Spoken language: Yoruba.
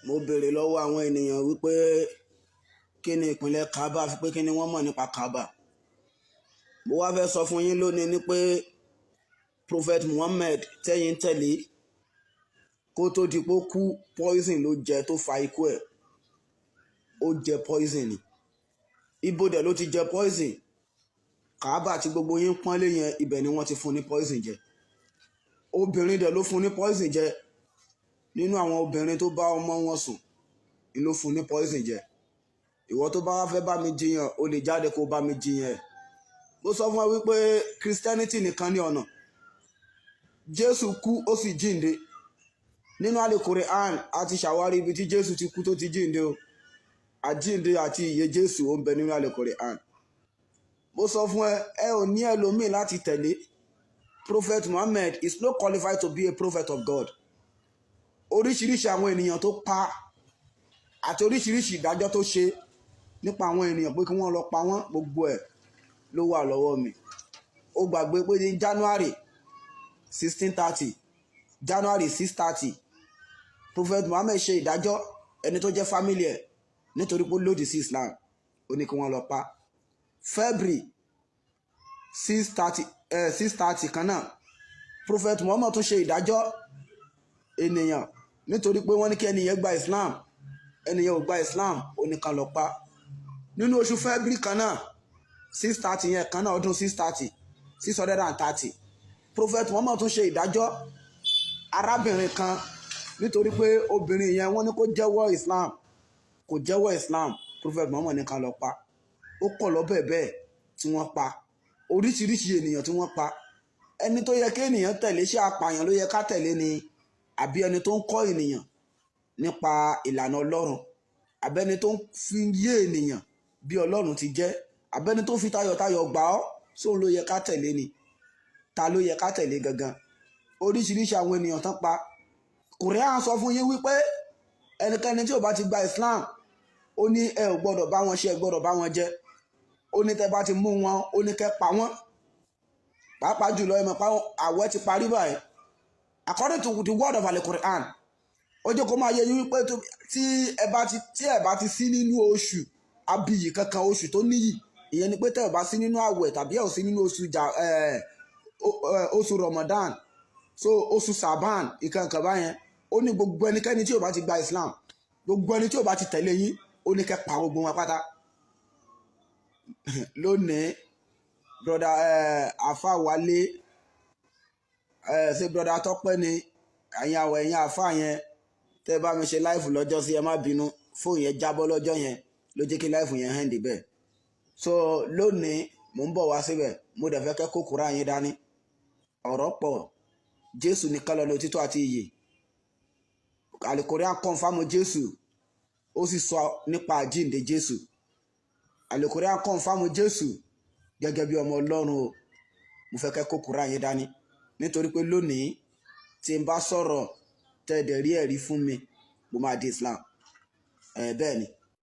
Mo béèrè lọ́wọ́ àwọn ènìyàn wípé kí ni ìpínlẹ̀ Kaaba, fi pé kí ni wọ́n mọ̀ nípa Kaaba. Mo wá fẹ́ sọ fún yín lónìí ni pé Prophet Muhammad tẹ́yìn tẹ̀lé, kó tó di pé ó kú, poison ló jẹ tó fa ikú ẹ̀. Ó jẹ poison ni. Ibo dẹ̀ ló ti jẹ poison? Kaaba tí gbogbo yín pọ́nlé yẹn, ibẹ̀ ni wọ́n ti fún ní poison jẹ. Obìnrin dẹ̀ ló fún ní poison jẹ. Nínú àwọn obìnrin tó bá ọmọ wọn sùn ni ló fún ní poison jẹ. Ìwọ tó bá wá fẹ́ bá mi jiyàn, o lè jáde kó bá mi jiyàn ẹ̀. Mo sọ fún ẹ wípé Christianity nìkan ní ọ̀nà. Jésù kú, ó sì jíǹde. Nínú Al-Qur'an, a ti ṣàwárí ibi tí Jésù ti kú tó ti jíǹde o. Àjíǹde àti ìyè Jésù, ó ń bẹ nínú Al-Qur'an. Mo sọ fún ẹ, ẹ ò ní ẹlòmíì láti tẹ̀lé. Prophet Muhammad is not qualified to be a prophet of God. Oríṣiríṣi àwọn ènìyàn tó pa àti oríṣiríṣi ìdájọ́ tó ṣe nípa àwọn ènìyàn pé kí wọ́n lọ pa wọ́n, gbogbo ẹ̀ ló wà lọ́wọ́ mi. Ó gbàgbé pé ní January 1630, January 630, Prophet Muhammad ṣe ìdájọ́ ẹni tó jẹ́ family ẹ̀ nítorí pé ó lòdì sí Islam, ó ní kí wọ́n lọ pa. February 630, 630 kan náà, Prophet Muhammad tún ṣe ìdájọ́ ènìyàn nítorí pé wọ́n ní kí ẹnìyẹn gba Islam, ẹnìyẹn ò gba Islam, ó ní kan lọ pa. Nínú oṣù February kan náà, 630 yẹn kan náà, ọdún 630, 630, Prophet Muhammad tún ṣe ìdájọ́ arábìnrin kan nítorí pé obìnrin yẹn, wọ́n ní kó jẹ́wọ́ Islam, kò jẹ́wọ́ Islam, Prophet Muhammad ní kan lọ pa. Ó kọ̀ lọ́bẹ̀ bẹ́ẹ̀ tí wọ́n pa oríṣiríṣi ènìyàn tí wọ́n pa. Ẹni tó yẹ kí ènìyàn tẹ̀lé, ṣé apààyàn ló yẹ ká tẹ̀lé ni, àbí ẹni tó ń kọ́ ènìyàn nípa ìlànà Ọlọ́run, àbẹ́ni tó ń fi yé ènìyàn bí Ọlọ́run ti jẹ́, àbẹ́ni tó fi tayọ̀tayọ̀ gbà ọ́ sóun ló yẹ ká tẹ̀lé ni? Ta ló yẹ ká tẹ̀lé gangan? Oríṣiríṣi àwọn ènìyàn tán pa. Kùránì sọ fún yín wípé ẹnikẹ́ni tí ò bá ti gba Islam, ó ní ẹ ò gbọ́dọ̀ bá wọn ṣe, ẹ gbọ́dọ̀ bá wọn jẹ. Ó ní tẹ́ bá ti mú wọn, ó ní kẹ́ pa wọ́n. Pàápàá jùlọ, ẹ mọ̀ pé àwẹ̀ ti parí báyìí. According to the word of Al-Quran, ó jẹ́ kó máa yé yín wípé tí ẹ bá ti sí nínú oṣù abiyì kankan, oṣù tó níyì, ìyẹn ni pé tẹ́ ẹ bá sí nínú àwẹ̀ tàbí ẹ ò sí nínú oṣù jà oṣù Ramadan, so oṣù Saban ìkankan báyẹn, ó ní gbogbo ẹnikẹ́ni tí ò bá ti gba Islam, gbogbo ẹni tí ò bá ti tẹ̀lé yín, ó ní kẹ́ pa gbogbo wọn pátá. Lónìí, brother afa Wálé, ṣé brother Tọ́pẹ́ ni, ẹ̀yin àwọ̀, ẹ̀yin afa yẹn tẹ́ bá mi ṣe live lọ́jọ́ sí, ẹ má bínú, fóònù yẹn jábọ́ lọ́jọ́ yẹn ló jẹ́ kí live yẹn end bẹ́ẹ̀. So lónìí, mò ń bọ̀ wá síbẹ̀. Mo dẹ̀ fẹ́ kẹ́ kó Kùránì yín dání. Ọ̀rọ̀ pọ̀. Jésù nìkan lọ́nà òtítọ́ àti ìyè. Al-Qur'an confirm Jésù, ó sì sọ nípa àjíǹde Jésù. Al-Qur'an confirm Jésù gẹ́gẹ́ bí ọmọ Ọlọ́run o. Mo fẹ́ kẹ́ kó Kùránì yín dání nítorí pé lónìí, tí n bá sọ̀rọ̀, tẹ́ ẹ dẹ̀ rí ẹ̀rí fún mi, mo máa di Islam. Ẹ̀ bẹ́ẹ̀ ni.